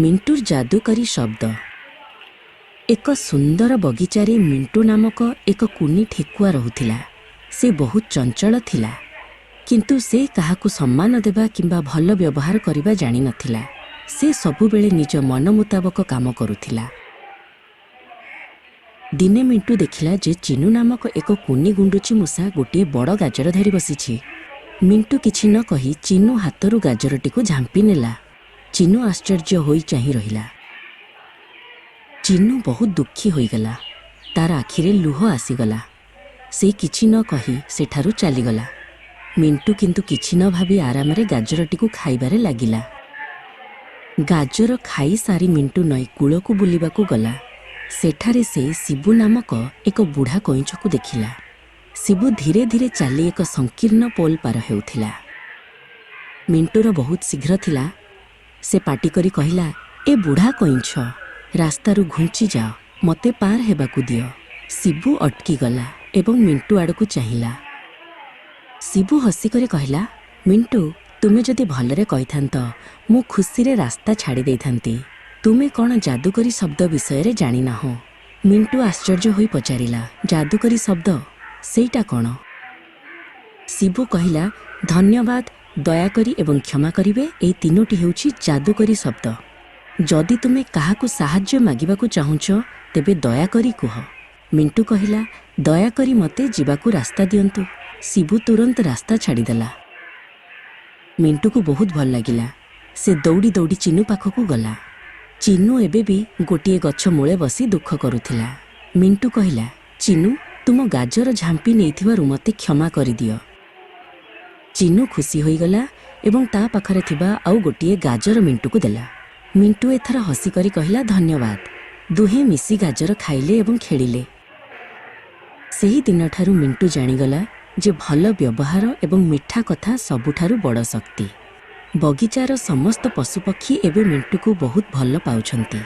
ମିଣ୍ଟୁର ଯାଦୁକରୀ ଶବ୍ଦ। ଏକ ସୁନ୍ଦର ବଗିଚାରେ ମିଣ୍ଟୁ ନାମକ ଏକ କୁନି ଠେକୁଆ ରହୁଥିଲା। ସେ ବହୁତ ଚଞ୍ଚଳ ଥିଲା, କିନ୍ତୁ ସେ କାହାକୁ ସମ୍ମାନ ଦେବା କିମ୍ବା ଭଲ ବ୍ୟବହାର କରିବା ଜାଣିନଥିଲା। ସେ ସବୁବେଳେ ନିଜ ମନ ମୁତାବକ କାମ କରୁଥିଲା। ଦିନେ ମିଣ୍ଟୁ ଦେଖିଲା ଯେ ଚିନୁ ନାମକ ଏକ କୁନି ଗୁଣ୍ଡୁଚି ମୂଷା ଗୋଟିଏ ବଡ଼ ଗାଜର ଧରି ବସିଛି। ମିଣ୍ଟୁ କିଛି ନ କହି ଚିନୁ ହାତରୁ ଗାଜରଟିକୁ ଝାମ୍ପି ନେଲା। ଚିନୁ ଆଶ୍ଚର୍ଯ୍ୟ ହୋଇ ଚାହିଁ ରହିଲା। ଚିନୁ ବହୁତ ଦୁଃଖୀ ହୋଇଗଲା। ତାର ଆଖିରେ ଲୁହ ଆସିଗଲା। ସେ କିଛି ନ କହି ସେଠାରୁ ଚାଲିଗଲା। ମିଣ୍ଟୁ କିନ୍ତୁ କିଛି ନ ଭାବି ଆରାମରେ ଗାଜରଟିକୁ ଖାଇବାରେ ଲାଗିଲା। ଗାଜର ଖାଇସାରି ମିଣ୍ଟୁ ନଈ କୂଳକୁ ବୁଲିବାକୁ ଗଲା। ସେଠାରେ ସେ ଶିବୁ ନାମକ ଏକ ବୁଢ଼ା କଇଁଛକୁ ଦେଖିଲା। ଶିବୁ ଧୀରେ ଧୀରେ ଚାଲି ଏକ ସଂକୀର୍ଣ୍ଣ ପୋଲ ପାର ହେଉଥିଲା। ମିଣ୍ଟୁର ବହୁତ ଶୀଘ୍ର ଥିଲା। ସେ ପାଟି କରି କହିଲା, "ଏ ବୁଢ଼ା କଇଁଛ, ରାସ୍ତାରୁ ଘୁଞ୍ଚି ଯାଅ, ମୋତେ ପାର ହେବାକୁ ଦିଅ।" ଶିବୁ ଅଟକିଗଲା ଏବଂ ମିଣ୍ଟୁ ଆଡ଼କୁ ଚାହିଁଲା। ଶିବୁ ହସିକରି କହିଲା, "ମିଣ୍ଟୁ, ତୁମେ ଯଦି ଭଲରେ କହିଥାନ୍ତ, ମୁଁ ଖୁସିରେ ରାସ୍ତା ଛାଡ଼ି ଦେଇଥାନ୍ତି। ତୁମେ କ'ଣ ଯାଦୁକରୀ ଶବ୍ଦ ବିଷୟରେ ଜାଣିନାହଁ?" ମିଣ୍ଟୁ ଆଶ୍ଚର୍ଯ୍ୟ ହୋଇ ପଚାରିଲା, "ଯାଦୁକରୀ ଶବ୍ଦ? ସେଇଟା କ'ଣ?" ଶିବୁ କହିଲା, "ଧନ୍ୟବାଦ, ଦୟାକରି ଏବଂ କ୍ଷମା କରିବେ, ଏହି ତିନୋଟି ହେଉଛି ଯାଦୁକରୀ ଶବ୍ଦ। ଯଦି ତୁମେ କାହାକୁ ସାହାଯ୍ୟ ମାଗିବାକୁ ଚାହୁଁଛ, ତେବେ ଦୟାକରି କୁହ।" ମିଣ୍ଟୁ କହିଲା, "ଦୟାକରି ମୋତେ ଯିବାକୁ ରାସ୍ତା ଦିଅନ୍ତୁ।" ଶିବୁ ତୁରନ୍ତ ରାସ୍ତା ଛାଡ଼ିଦେଲା। ମିଣ୍ଟୁକୁ ବହୁତ ଭଲ ଲାଗିଲା। ସେ ଦୌଡ଼ି ଦୌଡ଼ି ଚିନୁ ପାଖକୁ ଗଲା। ଚିନୁ ଏବେ ବି ଗୋଟିଏ ଗଛ ମୂଳେ ବସି ଦୁଃଖ କରୁଥିଲା। ମିଣ୍ଟୁ କହିଲା, "ଚିନୁ, ତୁମ ଗାଜର ଝାମ୍ପି ନେଇଥିବାରୁ ମୋତେ କ୍ଷମା କରିଦିଅ।" ଚିନୁ ଖୁସି ହୋଇଗଲା ଏବଂ ତା ପାଖରେ ଥିବା ଆଉ ଗୋଟିଏ ଗାଜର ମିଣ୍ଟୁକୁ ଦେଲା। ମିଣ୍ଟୁ ଏଥର ହସିକରି କହିଲା, "ଧନ୍ୟବାଦ।" ଦୁହେଁ ମିଶି ଗାଜର ଖାଇଲେ ଏବଂ ଖେଳିଲେ। ସେହି ଦିନଠାରୁ ମିଣ୍ଟୁ ଜାଣିଗଲା ଯେ ଭଲ ବ୍ୟବହାର ଏବଂ ମିଠା କଥା ସବୁଠାରୁ ବଡ଼ ଶକ୍ତି। ବଗିଚାର ସମସ୍ତ ପଶୁପକ୍ଷୀ ଏବେ ମିଣ୍ଟୁକୁ ବହୁତ ଭଲ ପାଉଛନ୍ତି।